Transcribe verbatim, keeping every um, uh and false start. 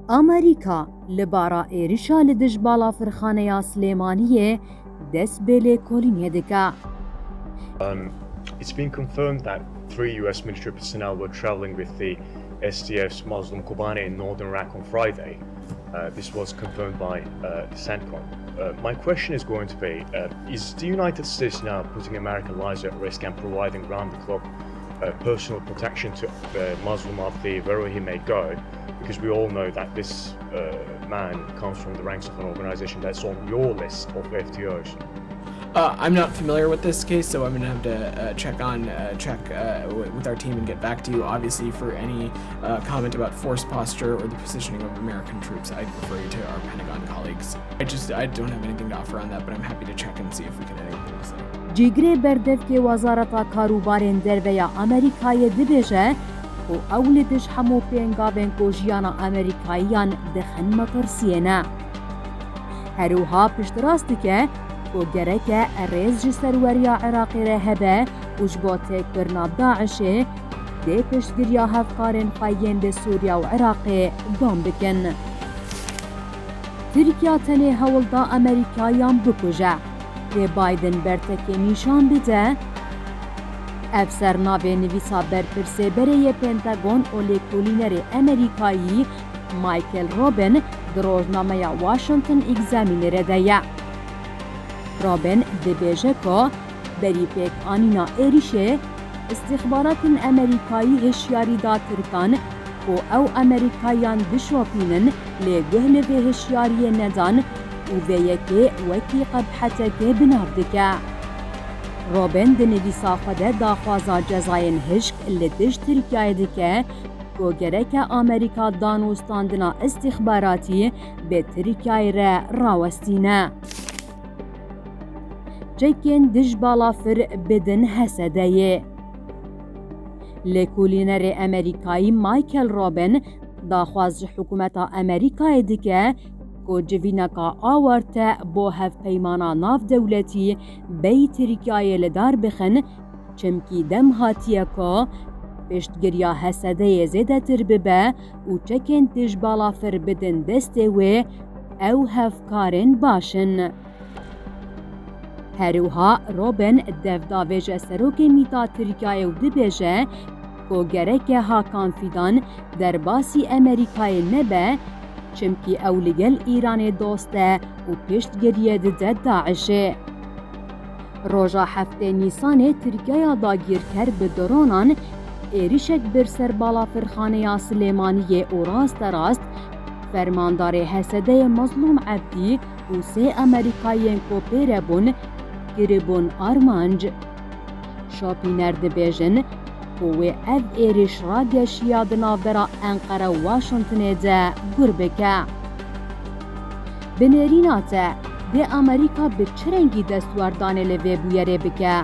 Amerîka li bara êrişa li dij balafirxaneya Silêmaniyê dest bi lêkolînê dike. Um, it's been confirmed that three U S military personnel were traveling with the S D F's Mazlum Kobane in northern Iraq on Friday. Uh, this was confirmed by uh, the CENTCOM. Uh, my question is going to be, uh, is the United States now putting American lives at risk and providing round-the-clock uh, personal protection to uh, Mazlum Abdi wherever he may go? Because we all know that this uh, man comes from the ranks of an organization that's on your list of F T Os. Uh, I'm not familiar with this case, so I'm going to have to uh, check on uh, check uh, w- with our team and get back to you. Obviously, for any uh, comment about force posture or the positioning of American troops, I'd refer you to our Pentagon colleagues. I just I don't have anything to offer on that, but I'm happy to check and see if we can anything. Cîgirê berdevkê Wezareta Karûbarên Derve ya Amerîkayê dibêje ku ew li dij hemû pêngavên ku jiyana Amerîkayiyan dixin metirsiyê ne. Her wiha piştrast dike ku gereke rêz ji serweriya Iraqê re hebe û ji bo têkbirina DAIŞê dê piştgiriya hevkarên xwe yên li Sûriye û Iraqê dom bikin. Tirkiya tenê hewl da Amerîkayiyan bikuje, lê Biden bertekê nîşan bide. Ev ser navê nivîsa berpirsê berê yê Pentagon û lêkolînerê Amerîkayî Michael Robin di rojnameya Washington Examiner de ye. Robin dibêje ku berî pêkanîna êrişê, îstîxbaratên Amerîkayî hişyarî da Tirkan ku ew Amerîkayiyan bişopînin, lê guh li vê hişyariyê nedan û vê yekê wekî qebheteke bi nav dike. Robin di nivîsa xwe de daxwaza cezayên hişk li dij Tirkiyeyê dike ku gereke Amerîka danûstandina îstîxbaratî bi Tirkiyeyê re rawestîne. Çekên dij balafir bidin H S D'yê. Lêkolînerê Amerîkayî Michael Robin daxwaz ji hikûmeta Amerîkayê dike ku civîneka awarte bo hevpeymana navdewletî bêyî Tirkiyeyê li dar bixin, çimkî dem hatiye ku piştgiriya H S D'yê zêdetir bibe û çekên dij balafir bidin destê wê, ew hevkarên baş in. Her wiha Robin dev davêje serokê mîta Tirkiyeyê û dibêje ku gereke Hakan Fidan derbasî Amerîkayê nebe, çimkî ew li gel Îranê dost e û piştgiriyê dide DAIŞê. Roja heftê Nîsanê Tirkiyeya dagîrker bi dronan êrişek bir ser balafirxaneya Silêmaniyê û rasterast fermandarê H S D'yê Mezlûm Ebdî û sê Amerîkayên ku pê re bûn kiribûn armanc. Şopîner dibêjin ku wê ev êriş rageşiya di navbera Enqere û Washingtonê de gur bike. Bi nêrîna te, dê Amerîka bi çi rengî destwerdanê li vê bûyerê bike?